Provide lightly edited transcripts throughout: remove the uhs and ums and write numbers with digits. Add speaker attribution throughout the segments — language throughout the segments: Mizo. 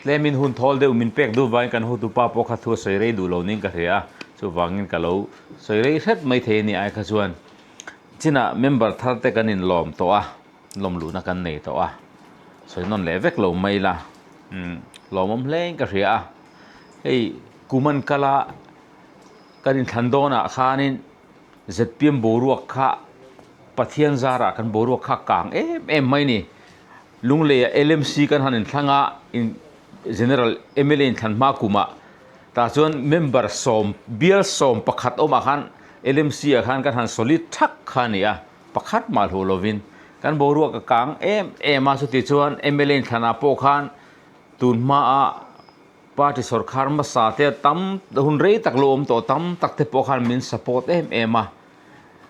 Speaker 1: Tlemin hun thawl deuh min pek duh vangin kan hotupa pawh kha thu a sawi rei duh lo niin ka hria a, chuvangin ka lo sawi rei hret mai thei a ni ai kha chuan chinah member thar te kan inlawm tawh a, lawm luhna kan nei tawh a, sawi nawn leh vek lo mai ila umm lawmawm hlein ka hria a, hei kum an kal a kan inthlan dawnah khanin zpm boruak kha Pathian zarah kan boruak kha a kang em em mai a ni. Lungleiah LMC kan han inthlang a, in General mla inthlan hma kumah tah chuan member sawm bial sawm pakhat awmah khan LMC ah khan kan han solid thak kha a ni a, pakhat mah hluh lovin kan boruak a kang em em a, chuti chuan mla inthlanah pawh khan tun hmaa party sawrkhar hmasa te tam hun rei tak lo awm tawh tam tak te pawh khan min support em em a.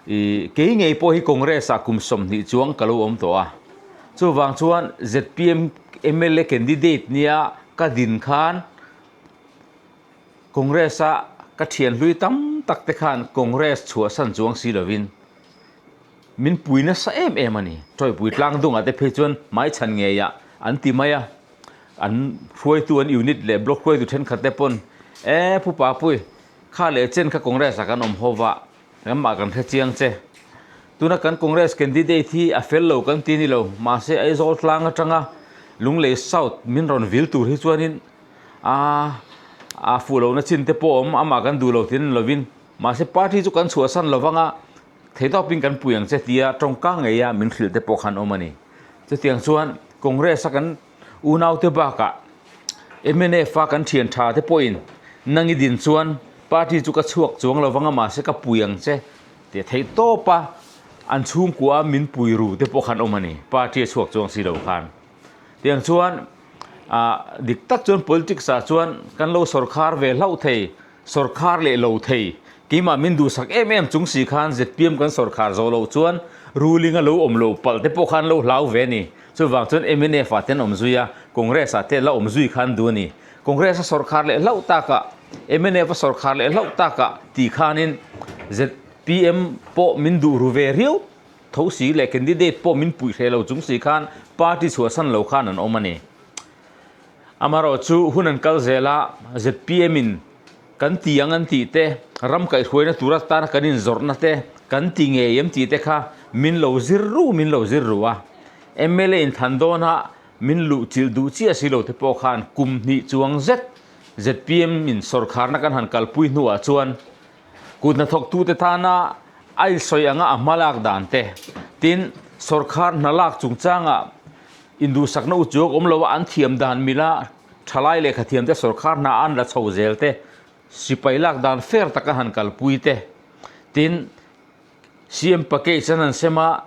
Speaker 1: Ih kei ngei pawh hi Congress ah kum 20 chuang ka lo awm tawh a, chuvang chuan zpm mla candidate nia ka din khan Congress a ka thian hlui tam tak te khan Congress chhuahsan chuang si lovin min pui nasa em em a ni. Tawipui tlang dungah te phei chuan hmaichhan ngeiah an ti mai a, an hruaitu an unit leh block hruaitu thenkhat te pawn e Pu Papui Kha leh chen kha Congress ah kan awm ho va, kanmah kan hre chiang che. Tuna kan Congress candidate hi a fel lo kan ti ni lo, mahse Aizawl tlang atanga Lunglei South min rawn vil tur hi chuanin a a fuh lohna chin te pawh a awm, amah kan duh lo tin lovin, mahse party chu kan chhuahsan lo vang a, theihtawpin kan pui ang che tia tawngka ngeia min hrilh te pawh khan awm a ni. Chutiang chuan Congress a kan Unaute bakah mnf a kan thian tha te pawhin nang i din chuan party chu ka chhuak chuang lo vang a mahse ka pui ang che tih a theih tawp a, an chhungkua min pui ru te pawh khan awm a ni, party a chhuak chuang si lo khan. Tiang chuan ah dik tak chuan politics ah chuan kan lo sawrkhar ve hlauh thei, Sawrkhar leh lo thei, keimah min duhsak em em chung si khan zpm kan sawrkhar zawh loh chuan ruling a lo awm lo palh te pawh khan lo hlau ve a ni. Chuvang chuan mnf ah te an awm zui a, Congress ah te la awm zui khan duh a ni. Congress a sawrkhar leh hlauh takah, mnf a sawrkhar leh hlauh takah ti khanin zpm pawh min duh ru ve riau tho si leh candidate pawh min puih hreh lo chung si khan party chhuahsan lo khan an awm a ni. Amaherawh chu hun an kal zel a, zpm in kan ti ang an tih te, ram kaihhruaina tur atana kan inzawrhna te kan ti ngei em tih te kha min lo zir ru min lo zir ru a. Mla inthlan dawna min luh chilh duh chiah si lo te pawh khan kum hnih chuang zet zpm in sawrkharna kan han kalpui hnuah chuan kut hnathawktute tana a insawi anga a hmalak dan te, tin sawrkhar hna lak chungchangah Induhsakna u chuak awm lo a, an thiam dan mila thalai lehkha thiam te sawrkhar hna an la chho zel te, sipai lak dan fair taka han kalpui te, tin CM package an han sem a,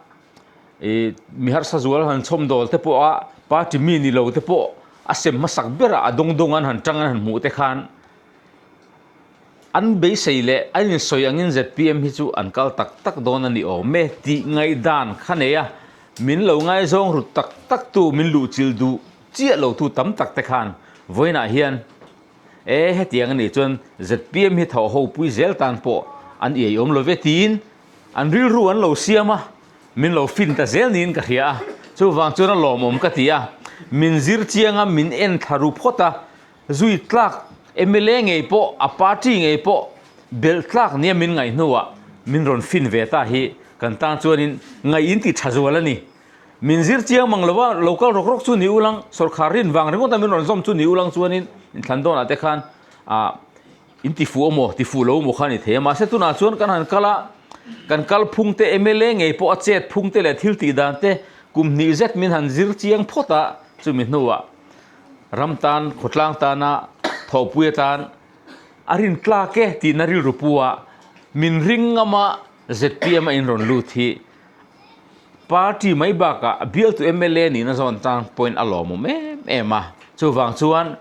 Speaker 1: ih mi harsa zual han chhawm dawl te pawh a party mi ni lo te pawh a sem hmasak berah a dawng dawng an han tang an han hmuh te khan An beisei leh an insawi angin zpm hi chu an kal tak tak dawn a ni awm e tih ngaihdan kha nei a, min lo ngaizawng rut tak tak tu, min luhchilh duh chiah lo tu tam tak te khan vawiinah hian e hetiang a nih chuan zpm hi thawh ho pui zel tan pawh an iai awm lo ve tiin an rilru an lo siam a, min lo fin ta zel niin ka hria a, chuvang chuan a lawmawm ka ti a, min zir chiang a, min en thla ru phawt a. Zui tlak mla ngei pawh a party ngei pawh belh tlak nia min ngaih hnuah min rawn fin ve ta hi kan tan chuanin ngaih in ti tha zual a ni. Min zir chiang mang lova lo kal rawk rawk chu ni ulang sawrkhar rin vang ringawt a min rawn zawm chu ni ulang chuanin inthlan dawnah te khan ah in ti fuh amaw ti fuh lo amaw kha a ni thei a mahse tunah chuan kan han kal a kan kal phung te mla ngei pawh a chet phung te leh thil tih dan te kum hnih zet min han zir chiang phawt a chumi hnuah Ram tan, khawtlang tana thawhpui atan a rin tlak e tihna rilru pu a, min ring ngam a zpm a inrawn lut hi party mai bakah bialtu mla nihna zawn tan pawhin a lawmawm em em a. Chuvang chuan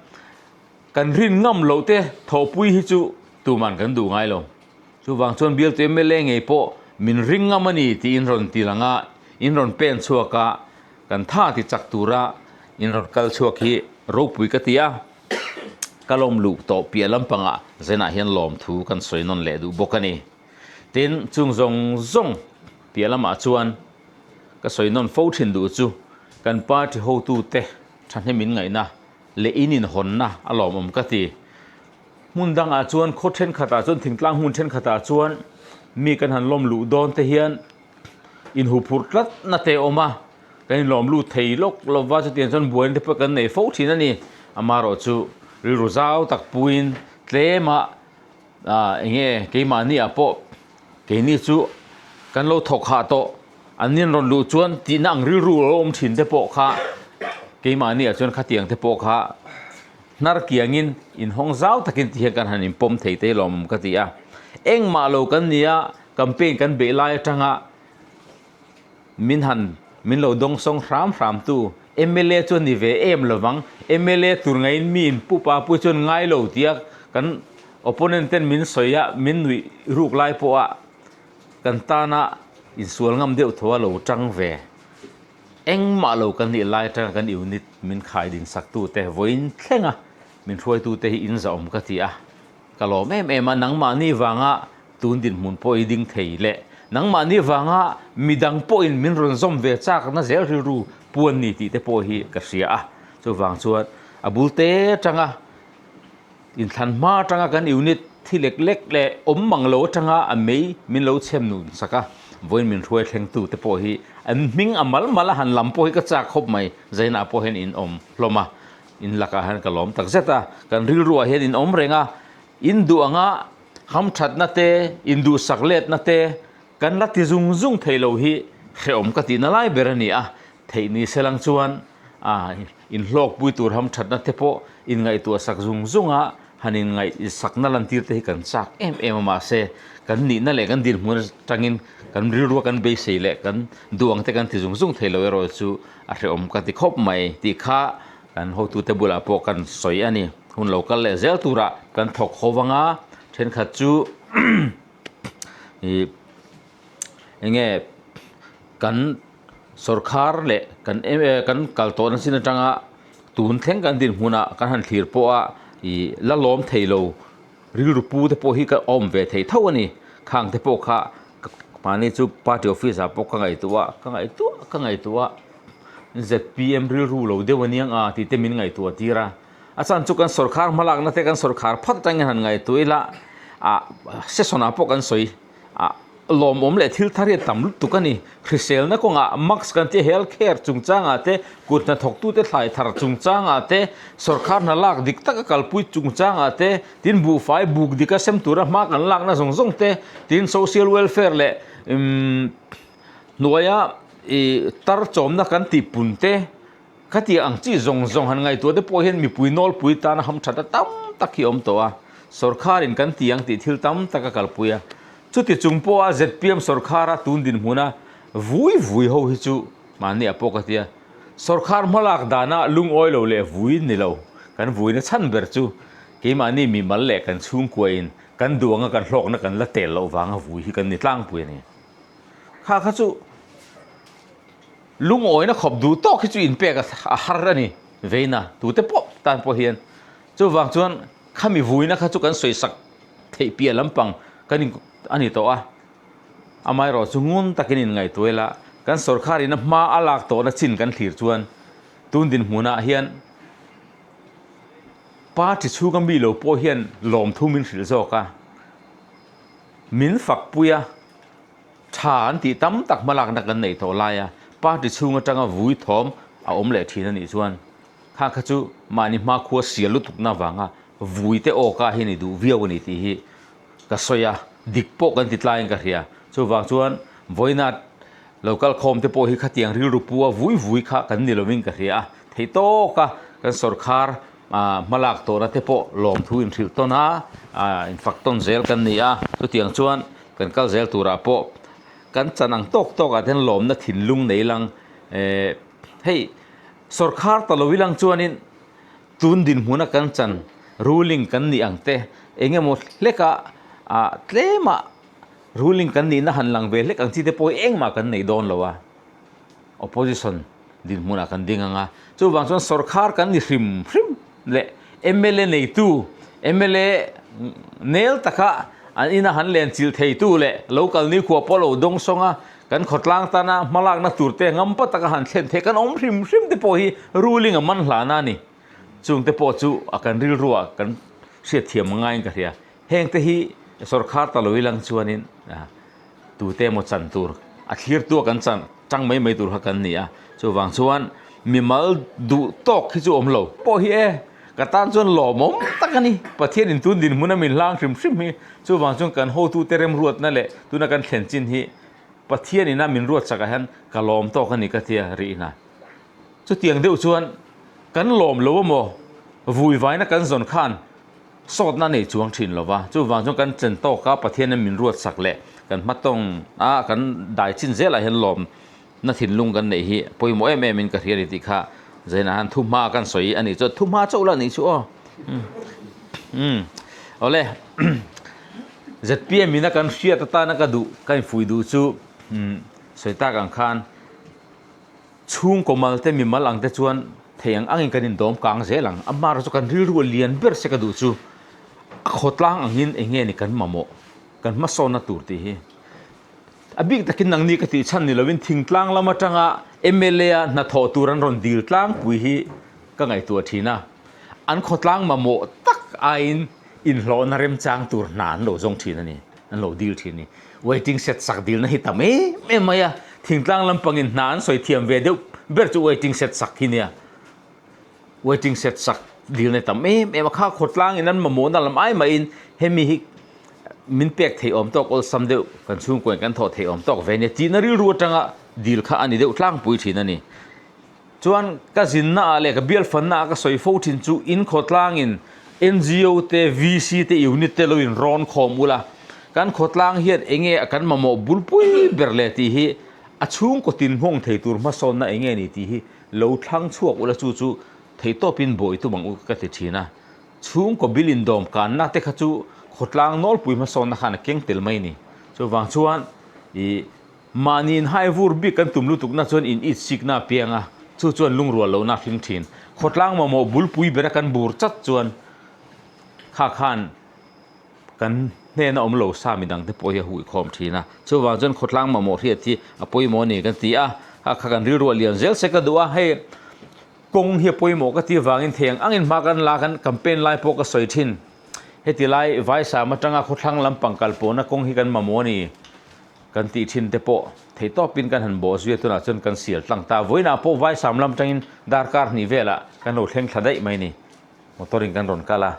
Speaker 1: kan rin ngam loh te thawhpui hi chu tuman kan duh ngai lo. Chuvang chuan bialtu mla ngei pawh min ring ngam a ni tih inrawn ti lang a, inrawn pen chhuak a, Kan tha ti chak tura in rawn kal chhuak hi ropui ka ti a, ka lawm luh tawh piah lampangah zenah hian lawmthu kan sawi nawn leh duh bawk a ni. Tin, chung zawng zawng piah lamah chuan ka sawi nawn fo thin duh chu kan party hotute thahnem in ngaihna. leh in inhawnna a lawmawm ka ti. Hmun dangah chuan khaw thenkhatah chuan thingtlang hmun thenkhatah chuan mi kan han lawm luh dawn te hian inhuphurh tlat na te a awm a, kan inlawm lut thei lawk lo va chutiang chuan buaina te pawh kan nei fo thin a ni. Amaherawhchu rilru zau tak puiin tlema ah eng nge keimahni ah pawh keini chu kan lo thawk hah tawh an in rawn luh chuan tihna ang rilru a lo awm thin te pawh kha keimahni ah chuan khatiang te pawh kha hnar kiangin inhawng zau takin ti hian kan han inpawm thei te hi lawmawm ka ti a engmah lo kan nia campaign kan beih lai atanga Min han, min lo dawngsawng hram hram tu mla chu a ni ve em lovang, mla tur ngaiin mi in pu pa pui chuan ngai lo tia kan opponent ten min sawi a, min nuih ruk lai pawh a kan tana insual ngam deuh tho a lo tang ve. Engmah lo kan nih lai atanga kan unit min khai din sak tu te vawiin thleng a min hruaitu te hi in zahawm ka ti a, ka lawm em em a, nangmahni vanga Tun dinhmun pawh i ding thei leh nangmahni vanga midang pawhin min rawn zawm ve chakna zel rilru puan ni tih te pawh hi ka hria a. Chuvang chuan a bul te atanga inthlan hma atanga kan unit thi lek lek leh awm mang lo atanga a mei min lo chhem nun sak a, vawiin min hruai thlengtu te pawh hi an hming a mal mal a han lam pawh hi ka chak khawp mai. Zainah pawh hian in awm hlawm a, in lakah hian ka lawm tak zet a, kan rilruah hian in awm reng a, in duh anga Hamthatna te, induhsak letna te kan la ti zung zung thei lo hi hrehawm ka tihna lai ber a ni a, theih ni se lang chuan inhlawkpui tur hamthatna te pawh inngaihtuahsak zung zunga han inngaihsakna lantir te hi kan chak em em a, mahse kan nihna leh kan dinhmun atangin kan rilrua kan beisei leh kan duh ang te kan ti zung zung thei lo erawh chu a hrehawm ka ti khawp mai tih kha Kan hotute bulah pawh kan sawi a ni. Hun lo kal leh zel turah kan thawk ho vang a, thenkhat chu ih eng nge kan sawrkhar leh kan em em kan kal tawhna chin atanga tun thleng kan dinhmunah kan han thlir pawh a ih la lawm thei lo rilru pu te pawh hi ka awm ve thei tho a ni. Khang te pawh kha mahni chu party office ah pawh ka ngaihtuah a, ka ngaihtuah ka ngaihtuah a. Zpm rilru lo deuh aniang a tih te min ngaihtuah tir a, a chan chu kan sawrkhar hmalakna te kan sawrkhar phawt atangin han ngaihtuah ila ah session ah pawh kan sawi ah lawmawm leh thil thar hi a tam lutuk a ni. Hriselna kawngah mask kan tia health care chungchangah te kut hnathawktute thlai thar chungchangah te sawrkhar hna lak dik taka kalpui chungchangah te tin buhfai buk dika sem tura hma kan lakna zawng zawng te tin social welfare leh umm Hnuaia ih tar chawmna kan tih pun te khatiang ang chi zawng zawng han ngaihtuah te pawh hian mipui nawlpui tana hamthat a tam tak hi a awm tawh a, sawrkharin kan ti ang tih thil tam tak a kalpui a. Chuti chung pawha zpm sawrkhara tun dinhmuna vui vui ho hi chu mahni ah pawh ka tia, sawrkhar hmalak dana lungawi lo leh vui ni lo, kan vuina chhan ber chu keimahni mimal leh kan chhungkuain kan duh anga kan hlawkna kan la tel loh vanga vui hi kan ni tlangpui a ni. Kha kha chu lungawina khawp duh tawk hi chu inpek a har a ni veina tute pawh tan pawh hian chuvang chuan khami vuina kha chu kan sawisak theih piah lampang kan in a ni tawh a amaherawh chu ngun takin inngaihtuah ila kan sawrkharin a hma a lak tawhna chin kan thlir chuan tun dinhmunah hian party chhunga mi lo pawh hian lawmthu min hrilh zawk a. Min fakpui a, tha an tih tam tak hmalakna kan neih tawh lai a, party chhung atanga vui thawm a awm leh thin a nih chuan kha kha chu mahni hmakhua sial lutukna avanga vui te awka hi ni duh viau a ni tih hi ka sawi a, dik pawh kan ti tlaiin ka hria. Chuvang chuan vawiinah lo kal khawm te pawh hi khatiang rilru pu a vui vui kha kan ni lovin ka hria a, theih tawka kan sawrkhar Hmalak tawhna te pawh lawmthu inhrilh tawn a, infak tawn zel kan ni a, chutiang chuan kan kal zel turah pawh kan chan ang tawk tawkah te hian lawmna thinlung nei lang hei sawrkhar ta lo ilang chuanin tun dinhmuna kan chan ruling kan nih ang te eng emaw hleka tlema ruling kan nihna han lang ve hlek ang chi te pawh hi engmah kan nei dawn lo a. Opposition dinhmunah kan ding ang a, chuvang chuan sawrkhar kan ni hrim hrim leh mla neitu, mla nel taka an ina han len chilh theitu leh local nikhua pawh lo dawng sawng a, kan khawtlang tana hmalakna turte ngampa taka han thlen theih kan awm hrim hrim te pawh hi ruling a man hlana a ni. Chungte pawh chu a kan rilruah kan hriatthiam ngaiin ka hria. Hengte hi sawrkhar ta lo ilang chuanin tute emaw chan tur a thlirtua kan chan chang mai mai tur kha kan ni a. Chuvang chuan mimal duh tawk hi chu awm lo pawh hi e, ka tan chuan lawmawm tak a ni. Pathianin tun dinhmuna min hlang hrim hrim hi chuvang chuan kan hotute remruatna leh tuna kan thlen chin hi Pathianin a min ruat chakah hian ka lawm tawk a ni ka tia rihna. Chutiang deuh chuan kan lawm lo emaw vui vaina kan zawn khan sawtna nei chuang thin lo va, chuvang chuan kan chen tawk a Pathianin min ruat sak leh kan hmatawng a kan dai chin zelah hian lawmna thinlung kan neih hi pawimawh em em in ka hria a ni tih kha Zainah hian thuhma kan sawi a nih chuan thuhma chauh la nih chu aw. Umm awle zpm ina kan hriat atana ka duh ka infui duh chu sawi tak ang khan Chhungkaw mal te mimal ang te chuan thei ang angin kan indawm kang zel ang. A hmar chu kan rilru a lian ber se ka duh chu a khawtlang angin eng nge ni kan mamawh, kan hmasawnna tur tih hi. A bik takin nangni ka tih chhan ni lovin thingtlang lam atanga mla a hnathawh tur an rawn dil tlangpui hi ka ngaihtuah thin a. An khawtlang mamawh tak aiin inhlawhna remchang tur hna an lo zawng thin a ni, an lo dil thin a ni. Waiting shed sak dilna hi tam em em mai a, thingtlang lampangin hna an sawi thiam ve deuh ber chu waiting shed sak hi nia. Waiting shed sak dilna hi tam em em a, kha khawtlangin an mamawhna lam ai mahin hemi hi min pek theih awm tawk awlsam deuh kan chhungkuain kan thawh theih awm tawk ve nia tihna rilru atanga dil kha a ni deuh tlangpui thin a ni. Chuan ka zinna ah leh ka bialfanna ah ka sawi fo thin chu in khawtlangin ngo te, VC te, unit te lo in rawn khawm ula, kan khawtlang hian enge a kan mamawh bulpui ber le tih hi a chhungkaw tin nghawng thei tur hmasawnna enge ni tih hi lo thlang chhuak ula chu chu theitawpin bawi tum ang u ka ti thin a. Chhungkaw bil indawm kanna te kha chu khawtlang nawlpui hmasawnna khan a keng tel mai ni. Chuvang chuan ih. Mahni in hai vur bik kan tum lutukna chuan in it sikna a piang a, chu chuan lungrual lohna a hring thin. Khawtlang mamawh bulpui bera kan bur chat chuan kha khan kan hnena awm lo sa midang te pawh hi a huikhawm thin a. Chuvang chuan khawtlang mamawh hriat hi a pawimawh a ni kan ti a, kha kha kan rilru a lian zel se ka duh a, hei kawng hi a pawimawh ka tih avangin thei ang angin hma kan la kan campaign lai pawh ka sawi thin. Heti lai Vaisam atanga khawthlang lampang kal pawhna kawng hi kan mamawh a ni. Kan tih thin te pawh thei tawpin kan han bawh zui a, tunah chuan kan sial tlang ta. Vawiinah pawh Vaisam lam atangin darkar hnih velah kan lo thleng thla daih mai ni. Motor in kan rawn kal a,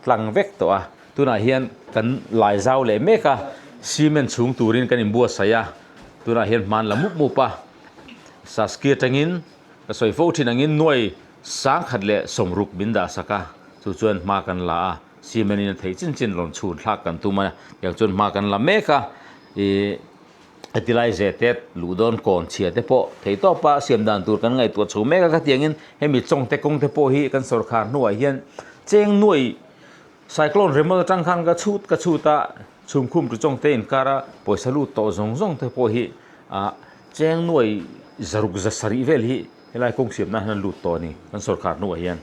Speaker 1: tlang vek tawh a. Tunah hian kan lai zau leh mek a, cement chhung turin kan inbuatsaih a, tunah hian hman la mup mup a. Saski atangin ka sawi fo thin angin nuai 1060 min dah sak a, chu chuan hma kan la a. Cement in a theih chin chin rawn chhun thlak kan tum a, tiang chuan hma kan la mek a, ih heti lai ze te luh dawn kawn chhia te pawh theih tawp a siam dan tur kan ngaihtuah chho mek a, khatiangin hemi chawng te kawng te pawh hi kan sawrkhar hnuah hian cheng nuai cyclone remote atang khan ka chhut ka chhut a, chhumkhum tu chawng te inkar a pawisa lut tawh zawng zawng te pawh hi ah cheng nuai 670 vel hi helai kawng siam nan hian a lut tawh a ni kan sawrkhar hnuah hian.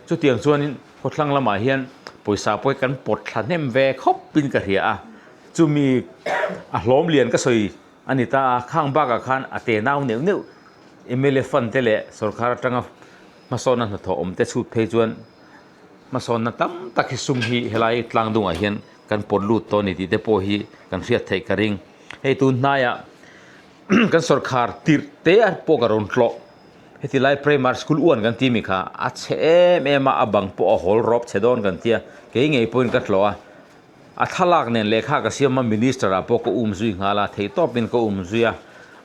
Speaker 1: Chutiang chuanin khawthlang lamah hian pawisa pawh hi kan pawt thla hnem ve khawpin ka hria a, chumi a hlawm lian ka sawi a ni ta a, khang bakah khan a te nau neuh neuh mla fund te leh sorkar atanga hmasawnna hnathawh awm te chhut phei chuan hmasawnna tam tak hi sum hi helai tlang dungah hian kan pawt lut tawh a ni tih te pawh hi kan hriat theih ka ring. Hei tun hnaiah kan sorkar tirh te pawh ka rawn tlawh. Heti lai Primary School uan kan ti mi kha a chhe em em a, a bang pawh a hawl rawp chhe dawn kan tia, kei ngei pawhin ka tlawh a, a thlalak nen lehkha ka siam a, Minister ah pawh ka um zui nghal a, theihtawpin ka um zui a,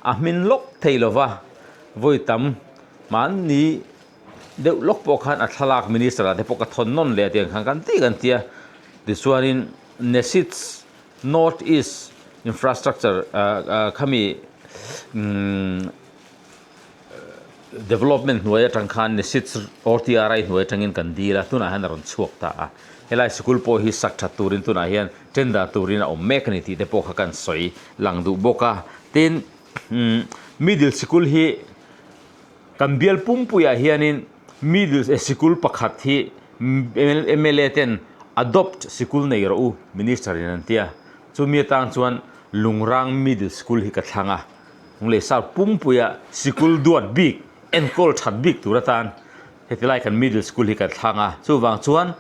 Speaker 1: a hmin lawk thei lo va, vawi tam mahni deuh lawk pawh khan a thlalak Minister ah te pawh ka thawn nawn leh a tiang khan kan ti kan tia, tichuanin NESIDS North East Infrastructure khami umm. Development hnuai atang khan Nisits RTRI hnuai atangin kan dil a, tunah hian a rawn chhuak ta a. Helai sikul pawh hi sak that turin tunah hian tender turin a awm mek a ni tih te pawh kha kan sawi lang duh bawk a. Tin, middle sikul hi kan bial pumpuiah hianin middle sikul pakhat hi mla ten adopt sikul nei rawh u minister in an ti a. Chumi atang chuan Lungrang middle school hi ka thlang a. Lunglei South pumpuia sikul duat bik enkawl that bik tur atan Heti lai kan middle school hi kan thlang a, chuvang chuan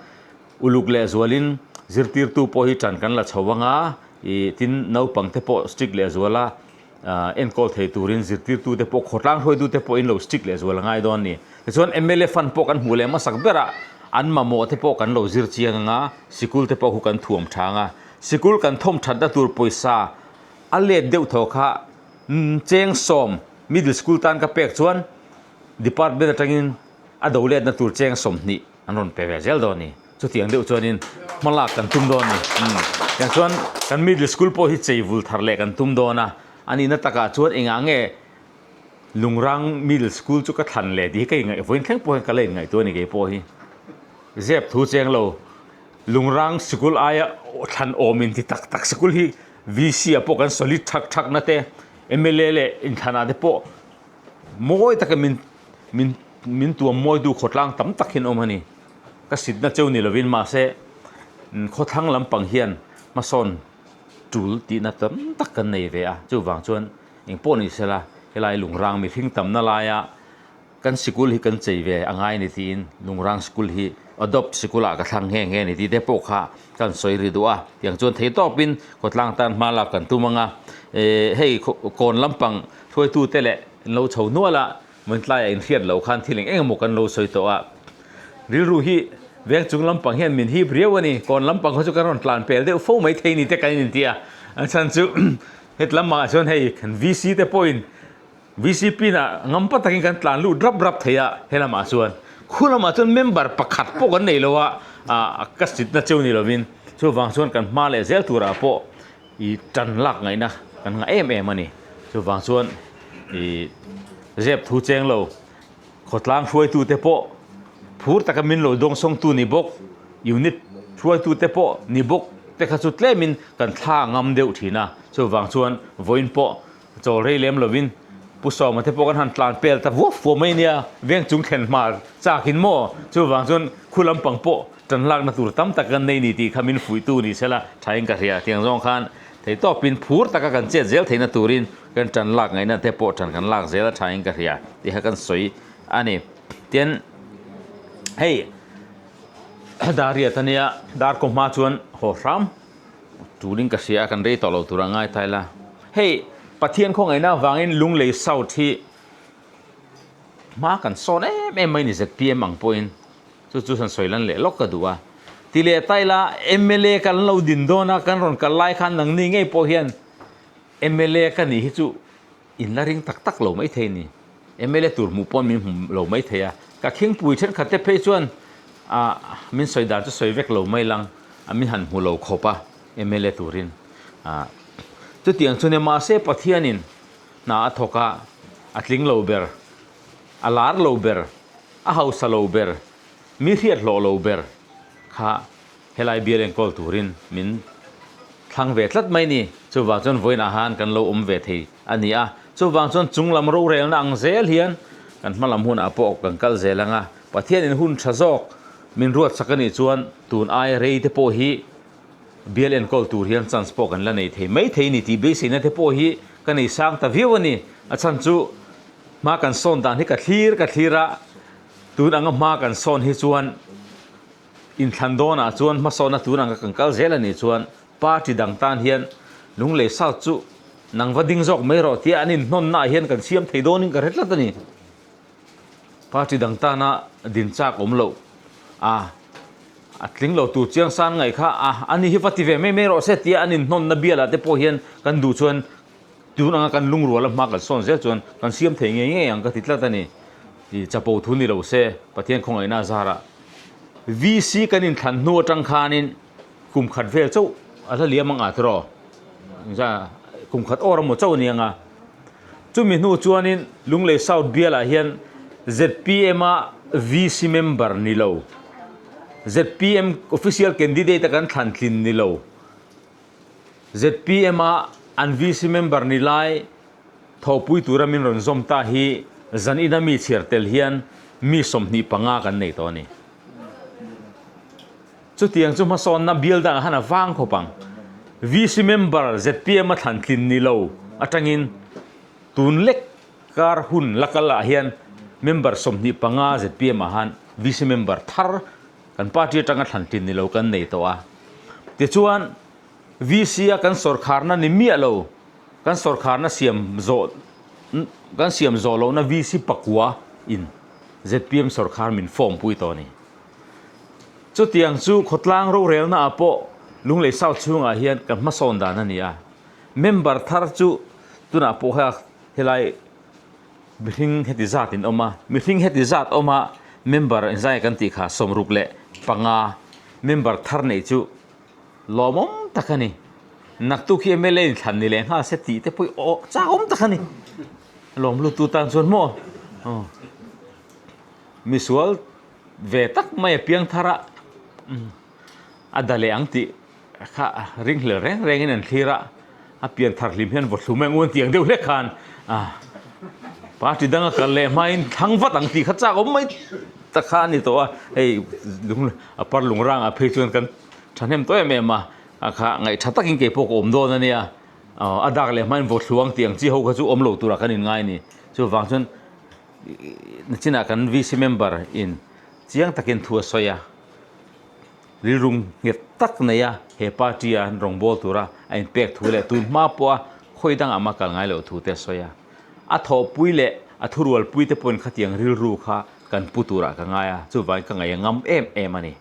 Speaker 1: uluk leh zualin zirtirtu pawh hi ṭan kan la chho ang a, ih tin naupang te pawh strict leh zuala enkawl thei turin zirtirtu te pawh khawtlang hruaitu te pawhin lo strict leh zual a ngai dawn a ni. Tichuan mla fund pawh kan hmuh leh hmasak berah an mamawh te pawh kan lo zir chiang ang a, sikul te pawh khu kan thuam tha ang a, sikul kan thawm thatna tur pawisa a let deuh thaw kha cheng sawm middle school tan ka pek chuan department atangin a do letna tur cheng 20 an rawn pe ve zel dawn a ni. Chutiang deuh chuanin hmalak kan tum dawn a ni. Tiang chuan kan middle school pawh hi chei vul thar leh kan tum dawn a, a nihna takah chuan engah nge Lungrang middle school chu ka thlan leh tih hi ka inngaih vawiin thleng pawh hian ka la inngaihtuah a ni kei pawh hi. Zep thu cheng lo Lungrang sikul aia thlan awm inti tak tak sikul hi VC ah pawh kan solid thak thak na te mla leh inthlanah te pawh mawi taka min min min tuam mawitu khawtlang tam tak hian awm a ni. Ka sitna cheu ni lovin mahse khawthlang lampang hian hmasawn tul tihna tam tak kan nei ve a, chuvang chuan engpawh ni sela helai lungrang mihring tamna laia Kan sikul hi kan chei ve a ngai ni tiin Lungrang School hi adopt sikul ah ka thlang nghe nghe ni tih te pawh kha kan sawi ri duh a. Tiang chuan thei tawpin khawtlang tan hma lak kan tum ang a. Hei kawn lampang hruaitu te leh an lo chho nual a, Mawintlaiah inhriat loh khan thil eng eng emaw kan lo sawi tawh a. Rilru hi veng chung lampang hian min hip riau a ni. Kawn lampang kha chu kan rawn tlan pel deuh fo mai thei ni te kan inti a. A chhan chu het lamah chuan hei kan VC te pawhin VCP na ngampa takin kan tlan lut rap rap thei a, he lamah chuan khu lamah chuan member pakhat pawh kan nei lo a, ah ka sitna cheu ni lovin chuvang chuan kan hma leh zel turah pawh ih tan lak ngaihna kan ngah em em a ni. Chuvang chuan ih zep thu cheng lo khawtlang hruaitute pawh phur taka min lo dawngsawngtu ni bawk, unit hruaitute pawh ni bawk te kha chu tlemin kan thla ngam deuh thin a, chuvang chuan vawiin pawh Chawl rei lem lovin Pu Sawma te pawh kan han tlan pel ta vuak fuah mai nia, veng chung thlen hma chakin maw? Chuvang chuan khu lampang pawh tan lakna tur tam tak kan nei ni tih kha min fuihtu ni sela thain ka hria. Tiang zawng khan theitawpin phur taka kan chet zel theihna turin kan tan lak ngaihna te pawh tan kan lak zel a thain ka hria tih kha kan sawi a ni. Tin, hei Dariat ania Darkaw hma chuan haw hram. Tulin ka hria a, kan rei tawh lo tur a ngai ta ila. Hei, Pathian khawngaihna avangin Lunglei South hi hma kan sawn em em mai ni zpm ang pawhin chu chu han sawi lan leh lawk ka duh a. Ti leh ta ila, mla kan lo din dawn a, kan rawn kal lai khan nangni ngei pawh hian mla ka nih hi chu In la ring tak tak lo maithei ni. Mla tur hmuh pawn min hmu lo maithei a. Ka khingpui thenkhat te phei chuan ah min sawi dan chu sawi vek lo mai lang a min han hmu lo khawp a mla turin. Ah chutiang chu nia mahse Pathianin hna a thawk a, a tling lo ber, a lar lo ber, a hausa lo ber, mi hriat hlawh lo ber kha Helai bial enkawl turin min thlang ve tlat mai ni. Chuvang chuan vawiinah han kan lo awm ve thei a ni a. Chuvang chuan chung lam rorelna ang zel hian kan hma lam hunah pawh kan kal zel ang a. Pathianin hun tha zawk min ruatsak a nih chuan tun aia rei te pawh hi bial enkawl tur hian chance pawh kan la nei thei mai thei ni tih beiseina te pawh hi ka nei sang ta viau a ni. A chhan chu hma kan sawn dan hi ka thlir ka thlir a, tun anga hma kan sawn hi chuan Inthlan dawnah chuan hmasawnna tun anga kan kal zel a nih chuan party dang tan hian Lunglei South chu nang va ding zawk mai rawh tia an inhnawnnaah hian kan siam thei dawnin ka hre tlat a ni. Party dang tana din chak awm loh a, a tling lo tur chiang san ngaih kha a, ani hi va ti ve mai mai rawh se tia an inhnawnna bialah te pawh hian kan duh chuan Tun anga kan lungrual a hma kan sawn zel chuan kan siam thei ngei ngei ang ka ti tlat a ni. I chapo thu ni lo se, Pathian khawngaihna a zarah VC kan inthlan hnu atang khanin kum khat vel chauh a hla liam ang a tiraw? Kum khat awr emaw chauh a ni ang a. Chumi hnu chuanin Lunglei South bialah hian zpm a VC member ni lo, zpm official candidate a kan thlan tlin ni lo, Zpm a an VC member ni lai thawhpui tura min rawn zawm ta hi zan ina mi chhiar tel hian mi 25 kan nei tawh a ni. Chutiang chu hmasawnna bial dangah khan a vang khawp ang. VC member zpm a thlan tlin ni lo atangin tun lek kar hun la kal ah hian member 25 zpm ah han. VC member thar kan party atanga thlan tlin ni lo kan nei tawh a. Tichuan VC a kan sawrkharna ni miah lo, kan sawrkharna siam zawh kan siam zawh lohna VC pakua in zpm sawrkhar min form pui tawh a ni. Chutiang chu khawtlang rorelna ah pawh Lunglei South chhungah hian kan hmasawn dan a ni a. Member thar chu tunah pawh hea helai mihring heti zat in awm a, mihring heti zat awm a member inzai kan tih kha 65 member thar neih chu lawmawm tak a ni. Naktuk hi mla in thlan ni leh nghal se tih te pawh hi aw chakawm tak a ni. Lawm lutu tan chuan maw aw misual ve tak mai a piang thar a a da leh ang tih kha ringhlel reng rengin an thlir a, a pian thar hlim hian vawthlum eng u an ti ang deuh hlek khan party danga kal leh hmain thlang vat ang tih kha chak awm mai tak kha a ni tawh a, hei lung a par lung rangah phei chuan kan thahnem tawh em em a, a kha ngaihtha takin kei pawh ka awm dawn a nia, a dak leh hmain vawthlu ang tih ang chi ho kha chu awm lo turah kan inngai a ni, chuvang chuan nachinah kan VC member in chiang takin thu a sawi a. Rilru nghet tak nei a he party a an rawngbâwl tura a inpek thu leh tun hma pawha khawi dangah mah kal ngai loh thu te a sawi a. A thawhpui leh a thurualpui te pawhin khatiang rilru kha kan pu turah ka ngai a, chuvangin ka ngaih a ngam em em a ni.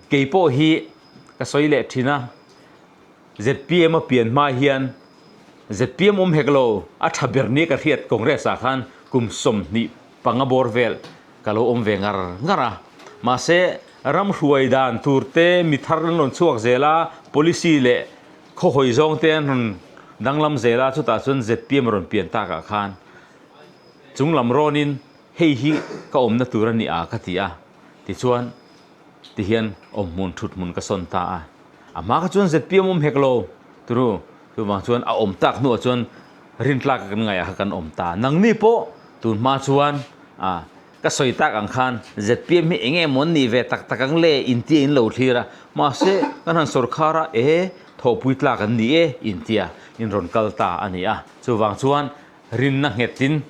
Speaker 1: Kei pawh hi ka sawi leh thin a, zpm a pian hma hian zpm awm hek lo, a tha ber nia ka hriat Congress ah khan kum 25 bawr vel ka lo awm ve ngar ngar a. Mahse, ram hruai dan tur te mi thar an rawn chhuak zel a, policy leh khawhawi zawng te an rawn danglam zel a, chutah chuan zpm a rawn pian takah khan chunglam rawnin hei hi ka awmna tur a ni a ka ti a, tichuan tihian awmhmun thuthmun ka sawn ta a. A hma kha chuan zpm awm hek lo turu, chuvang chuan a awm tak hnuah chuan rintlak kan ngaihah kha kan awm ta. Nangni pawh tun hma chuan a ka sawi tak ang khan zpm hi eng nge maw an nih ve tak tak ang le intia in lo thlir a, mahse kan han sawrkhar a e thawhpui tlak an ni e intia in rawn kal ta a ni a. Chuvang chuan rinna nghetin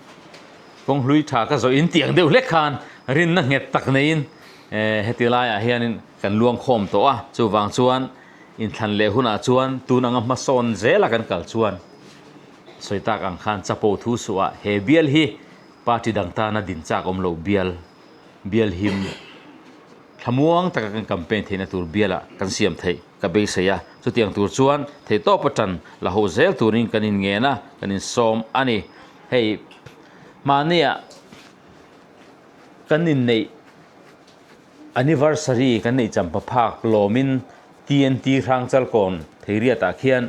Speaker 1: kawng hlui tha ka zawh in tiang deuh hlek khan rinna nghet tak neiin heti laiah hianin kan luang khawm tawh a, chuvang chuan inthlan leh hunah chuan tun anga hmasawn zela kan kal chuan sawi tak ang khan chapo thu suhah he bial hi party dang tana din chak awm lo bial bial him thlamuang taka kan campaign theihna tur bialah kan siam theih ka beisei a, chutiang tur chuan theihtawp atan la ho zel turin kan inngen a, kan insawm a ni. Hei mahnia kan inneih anniversary kan neih champa phak lawmin TNT Hrangchalkawn Theiriatah khian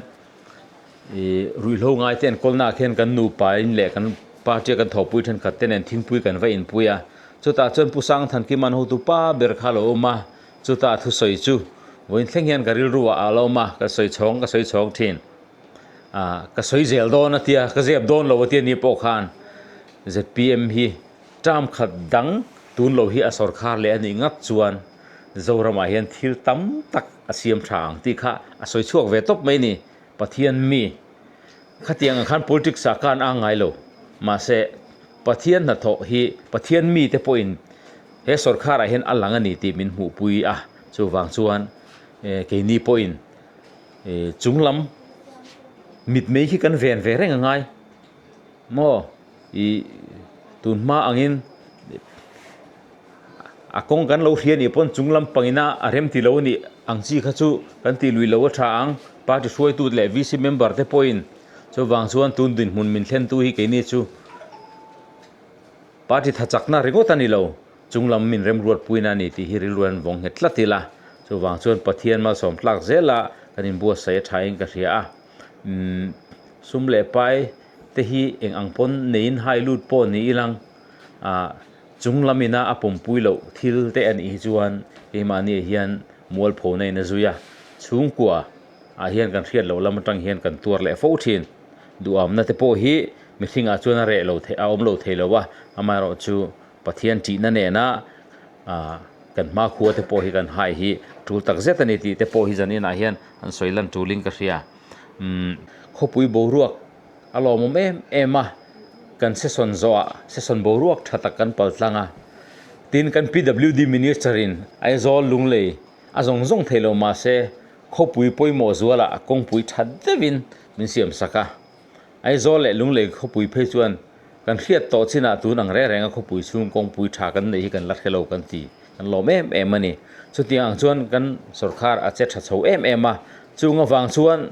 Speaker 1: Ih ruihhlo ngai te an kawlna ah khian kan nupa in leh kan party a kan thawhpui thenkhat te nen thingpui kan va inpui a, chutah chuan Pu Sangthankim an hotu pa ber kha a lo awm a, chutah thusawi chu vawiin thleng hian ka rilru ah a lo awm a, ka sawi chhawng ka sawi chhawng thin ah ka sawi zel dawn a tia ka zep dawn lo a tia ni pawh khan zpm hi term khat dang tun lo hi a sawrkhar leh a nih ngat chuan Zoramah hian thil tam tak a siam tha ang tih kha a sawi chhuak ve tawp mai a ni. Pathian mi khatiang ang khan politics ah khan a ngai lo. Mahse, Pathian hnathawh hi Pathian mite pawhin he sawrkharah hian a lang a ni tih min hmuhpui a. Chuvang chuan keini pawhin chunglam mitmei khi kan ven ve reng a ngai. Maw ih tun hma angin a kawng kan lo hria nih pawn chung lampang ina a rem ti lo a nih ang chi kha chu kan tih lui lo a tha ang. Party hruaitu leh VC member te pawhin chuvang chuan tun dinhmun min thlentu hi keini chu party tha chakna ringawt a ni lo, chung lam min remruatpuina a ni tih hi rilru an vawng nghet tlat ila. Chuvang chuan Pathian malsawm tlak zela kan inbuatsaih a thain ka hria a. Umm sum leh pai te hi eng ang pawn neiin hai lut pawh ni ilang ah chung lam ina a pawmpui loh thil te a nih hi chuan keimahni ah hian mualpho na in a zui a, chhungkua ah hian kan hriat loh lam atang hian kan tuar leh fo thin. Duhamna te pawh hi mihring ah chuan a reh lo thei a awm lo thei lo a, amaherawhchu Pathian tihna nena ah kan hmakhua te pawh hi kan hai hi tul tak zet a ni tih te pawh hi zan inah hian an sawi lan tulin ka hria. Umm khawpui boruak a lawmawm em em a, kan session zawhah session boruak tha tak kan pal tlang a. Tin, kan PWD Minister-in Aizawl Lunglei a zawng zawng thei lo mahse khawpui pawimawh zualah kawngpui tha deuhin min siam sak a. Aizawl leh Lunglei khawpui phei chuan kan hriat tawh chinah tun ang reng renga khawpui chhung kawngpui tha kan neih hi kan la hre lo kan ti, kan lawm em em a ni. Chutiang ang chuan kan sorkar a che tha chho em em a, chung avang chuan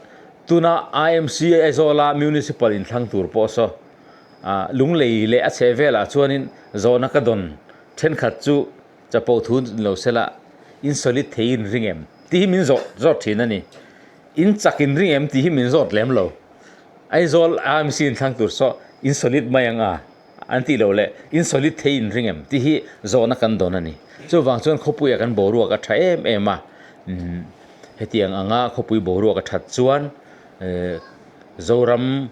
Speaker 1: tuna IMC Aizawla Municipal inthlang tur pawh saw Lunglei leh a chheh velah chuanin zawhna ka dawn thenkhat chu chapo thu lo sela in solid thei in ring em tih hi min zawh zawt thin a ni. In chak in ring em tih hi min zawt lem lo. Aizawl AMC in thlang tur saw in solid mai ang a an tih loh leh in solid thei in ring em tih hi zawhna kan dawn a ni. Chuvang chuan khawpuiah kan boruak a tha em em a, hetiang anga khawpui boruak a that chuan Zoram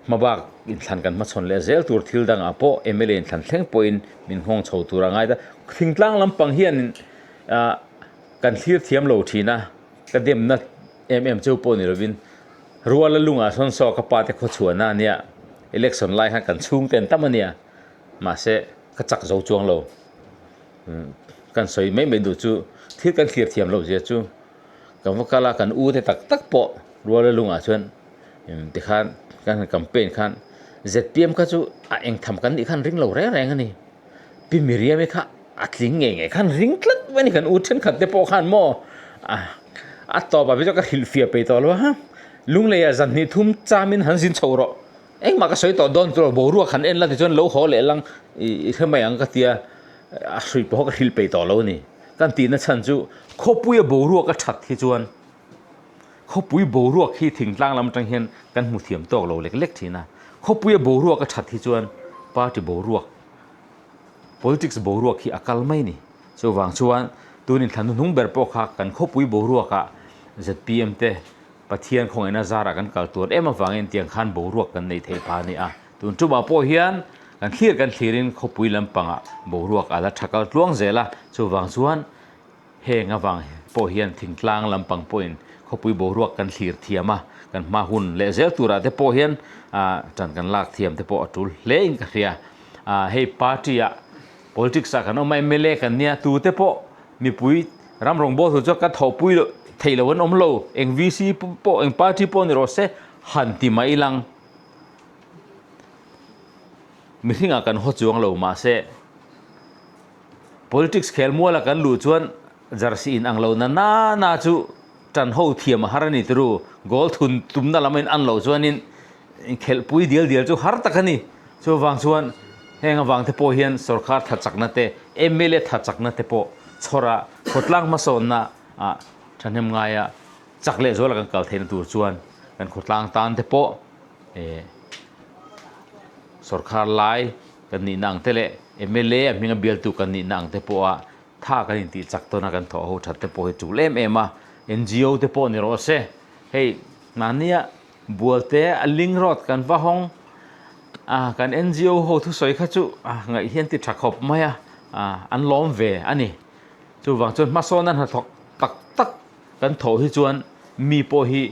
Speaker 1: Hmabak inthlan kan hmachhawn leh zel tur thil dangah pawh mla inthlan thleng pawhin min nghawng chho tur a ngai ta. Thingtlang lampang hian kan thlir thiam lo thin a, ka demna em em cheu pawh ni lovin Ruala lungah sawn saw ka pa te khawchhuahna a nia, election lai khan kan chhungte an tam a nia, mahse ka chak zo chuang lo. Kan sawi mai mai duh chu thil kan thlir thiam loh zia chu Ka va kal a, kan u te tak tak pawh Ruala lungah chuan tikhan kan han campaign khan zpm kha chu a eng tham kan nih khan ring lo reng reng a ni. Pi Miriam-i kha a tling ngei ngei khan ring tlat mai a ni kan u thenkhat te pawh khan maw a tawpah phei chuan ka hrilhfiah peih tawh lo a, Lungleiah zan hnih thum chamin han zin chho rawh, engmah ka sawi tawh dawn chu boruak han en la tichuan lo haw leh lang i hre mai ang ka tia a hruih pawh ka hrilh peih tawh lo a ni. Kan tihna chhan chu khawpuia boruak a that hi chuan khawpui boruak hi thingtlang lam atang hian kan hmu thiam tawk lo lek lek thin a. Khawpuia boruak a that hi chuan party boruak, politics boruak hi a kal mai a ni. Chuvang chuan tun inthlan hnuhnung ber pawh kha kan khawpui boruakah zpm te Pathian khawngaihna zarah kan kal tur em avangin tiang khan boruak kan nei thei pha a ni a. Tun tumah pawh hian kan thlir kan thlirin khawpui lampangah boruak a la tha kal tluang zel a, chuvang chuan heng avang pawh hian thingtlang lampang pawhin khawpui boruak kan thlir thiam a, kan hma hun leh zel turah te pawh hian tan kan lak thiam te pawh a tul hle in ka hria. Hei party ah politics ah kan awm a, mla kan nia, tute pawh mipui ram rawngbâwl tur chuan ka thawhpui loh theih loh an awm lo, eng VC pawh eng party pawh ni rawh se han ti mai lang. Mihringah kan haw chuang lo mahse politics khel muala kan luh chuan jersey in ang lo na na na chu tan ho thiam a har a ni turu goal thun tumna lam a in an loh chuanin inkhelhpui dial dial chu har tak a ni. Chuvang chuan heng avang te pawh hian sorkar tha chakna te, mla tha chakna te pawh chhawra khawtlang hmasawnna ah thahnem ngaia chak leh zuala kan kal theihna tur chuan kan khawtlang tan te pawh eh sorkar lai kan nihna ang te leh mla a hminga bialtu kan nihna ang te pawha tha kan intih chak tawn a kan thawh ho that te pawh hi tul em em a, ngo te pawh ni rawh se hei mahnia Bualte a ling rawt kan va hawng a, kan ngo ho thusawi kha chu ngaih hian ti tha khawp mai a, an lawm ve a ni. Chuvang chuan hmasawn a hnathawk tak tak kan thawh hi chuan mi pawh hi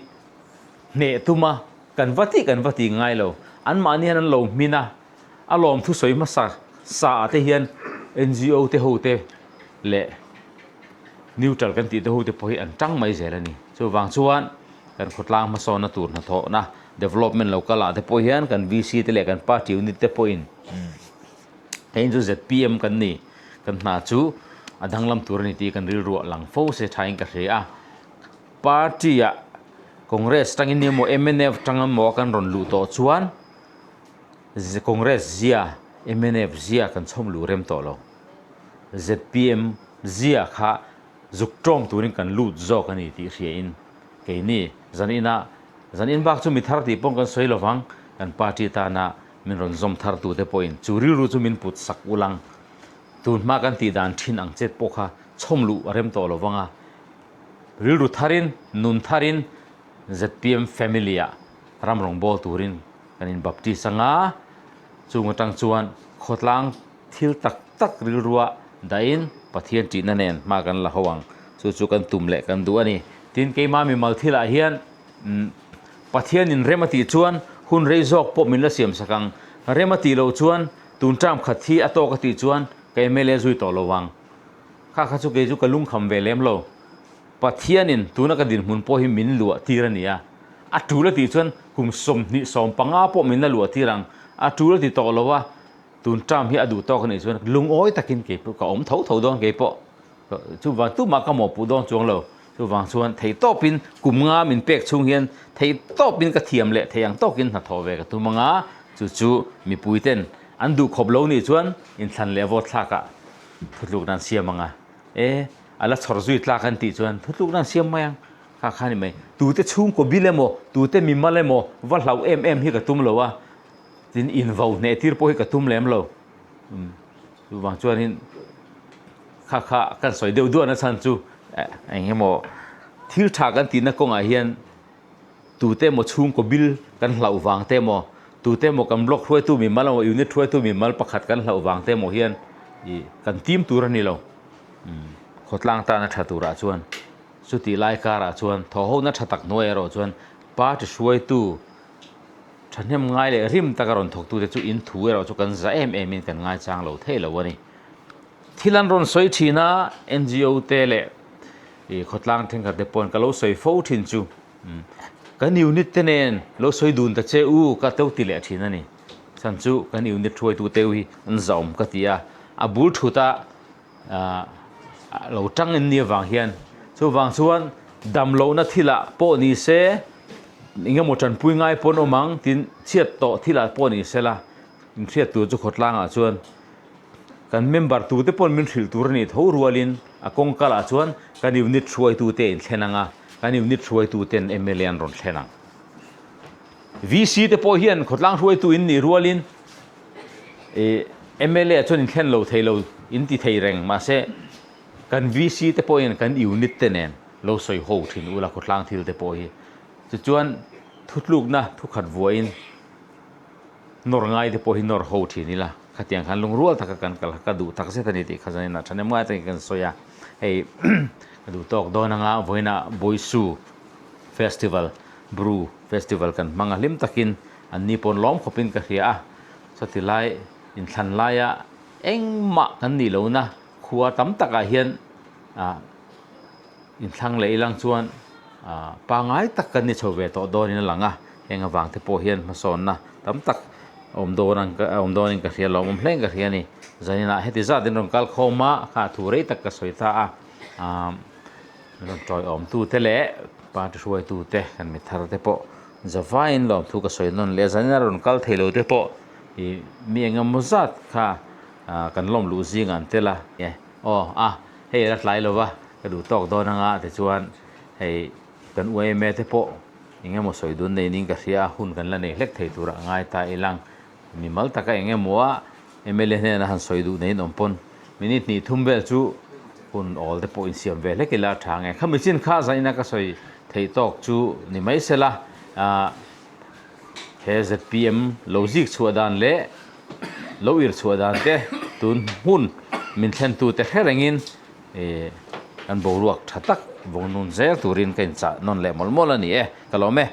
Speaker 1: hneh tum a, kan va tih kan va ti ngai lo. Anmahni hian an lo hmin a, a lawm thusawi hmasa sa ah te hian ngo te ho te leh neutral kan tih te ho te pawh hi an tang mai zel a ni. Chuvang chuan kan khawtlang hmasawnna tur hnathawhna development lo kal ah te pawh hian kan VC te leh kan party unit te pawhin hei chu zpm kan ni kan hna chu a danglam tur a ni tih kan rilru a lang fo se thain ka hria a. Party ah Congress tangin emaw mnf tang emaw kan rawn luh tawh chuan Congress zia mnf zia kan chhawm luh rem tawh lo. Zpm zia kha zuk tawng turin kan lut zawk a ni tih hriain keini zan inah zan in bak chu mi thar tih pawh kan sawi lovang, kan party tana min rawn zawm thar tute pawhin chu rilru chu min put sak ulang. Tun hma kan tih dan thin ang chet pawh kha chhawm luh a rem tawh lovang a, rilru tharin nun tharin zpm family ah ram rawngbâwl turin kan in baptist anga chung atang chuan khawtlang Thil tak tak rilrua dahin Pathian ṭihna nen hma kan la ho ang. Chu chu kan tum leh kan duh a ni. Tin, keimah mimal thilah hian Pathianin rem a tih chuan hun rei zawk pawh min la siam sak ang. Rem a tih loh chuan tun term khat hi a tawk a tih chuan Ka mla zui tawh lo vang. Kha kha chu kei chu ka lungkham ve lem lo. Pathianin tuna ka dinhmun pawh hi min luah tir a ni a. A tul a tih chuan kum 20 15 pawh min la luah tir ang. A tul a ti tawh lo a, tun term hi a duh tawk a nih chuan lungawi takin kei pawh ka awm tho tho dawn kei pawh. Chuvang tumah ka mawhpuh dawn chuang lo. Chuvang chuan theihtawpin kum nga min pek chhung hian theihtawpin ka thiam leh thei ang tawkin hnathawh ve ka tum ang a, chu chu mipuiten an duh khawp lo nih chuan inthlan leh vote thlakah thutlukna an siam ang a, e a la chhawr zui tlak an tih chuan thutlukna an siam mai ang, kha kha a ni mai. Tute chhungkaw bil emaw, tute mimal emaw va hlauh em em hi ka tum lo a, tin invo hneh tir pawh hi ka tum lem lo. Chuvang chuanin kha kha kan sawi deuh duahna chhan chu eng emaw thil tha kan tihna kawngah hian tute emaw chhungkaw bil kan hlauh vang te emaw tute emaw kan block hruaitu mimal emaw unit hruaitu mimal pakhat kan hlauh vang te emaw hian ih kan tim tur a ni lo. Khawtlang tana tha turah chuan chutih lai karah chuan thawhhona tha tak hnuai erawh chuan party hruaitu Thahnem ngai leh rim taka rawn thawktute chu in thu erawh chu kan za em emin kan ngaichang lo thei lo a ni. Thil an rawn sawi thin a, NGO te leh ih khawtlang thenkhat te pawhin ka lo sawi fo thin chu kan unit te nen lo sawi dun ta che u ka to ti leh thin a ni. Chhan chu kan unit hruaitu te hi an zahawm ka ti a, a bul thut a lo tang in nia vang hian chuvang chuan dam lohna thilah pawh ni se engemaw tanpui ngai pawn awm ang tin chhiat tawh thilah pawh ni se la inhriat tur chu khawtlangah chuan kan member tute pawn min hrilh tur a nih tho rualin a kawngka lah chuan kan unit hruaitute a inthlen ang a kan unit hruaituten mla an rawn thlen ang. VC te pawh hian khawtlang hruaitu in nih rualin ih mla chuan inthlen lo thei lo in ti thei reng mahse kan VC te pawhin kan unit te nen lo sawi ho thin ula khawtlang thil te pawh hi tichuan thutlukna thukhat vuahin nawr ngai te pawh hi nawr ho thin ila khatiang khan lungrual taka kan kal kha ka duh tak zet a ni tih kha zanin ah thahnem ngai takin kan sawi a hei ka duh tawk dawn anga vawiinah Bawisu Festival Bru Festival kan hmang a hlim takin an ni pawn lawm khawpin ka hria a, chutih lai inthlan laia engmah kan nih lohna khua tam takah hian ah inthlang leh ilang chuan ah pangngai tak kan ni chho ve tawh dawnin a lang a, heng avang te pawh hian hmasawnna tam tak awm dawn ang awm dawnin ka hria lawmawm hlein ka hria a ni. Zaninah heti zat in rawn kal khawm a, kha thu rei tak ka sawi ta a ah. Rawn tawiawmtute leh party hruaitute kan mi thar te pawh zavaiin lawmthu ka sawi nawn leh a, zanin a rawn kal thei lo te pawh ih mi eng emaw zat kha ah kan lawm luh zingah an tel a, aw a hei a la tlai lo va ka duh tawk dawn anga tichuan hei kan yma te pawh eng emaw sawi dun nei niin ka hria a hun kan la nei hlek thei turah ngai ta ilang mimal taka eng emaw a mla hnena han sawi duh neiin awm pawn minute hnih thum vel chu hun awl te pawh insiam ve hlek ila a tha nge. Khami chin kha zaina ka sawi theih tawk chu ni mai sela ah he zpm lo zik chhuah dan leh lo ir chhuah dan te tun hmun min thlen tu te hre rengin ih kan boruak tha tak vawng nun zel turin ka inchah nawn leh mawlh mawlh a ni e ka lawm e.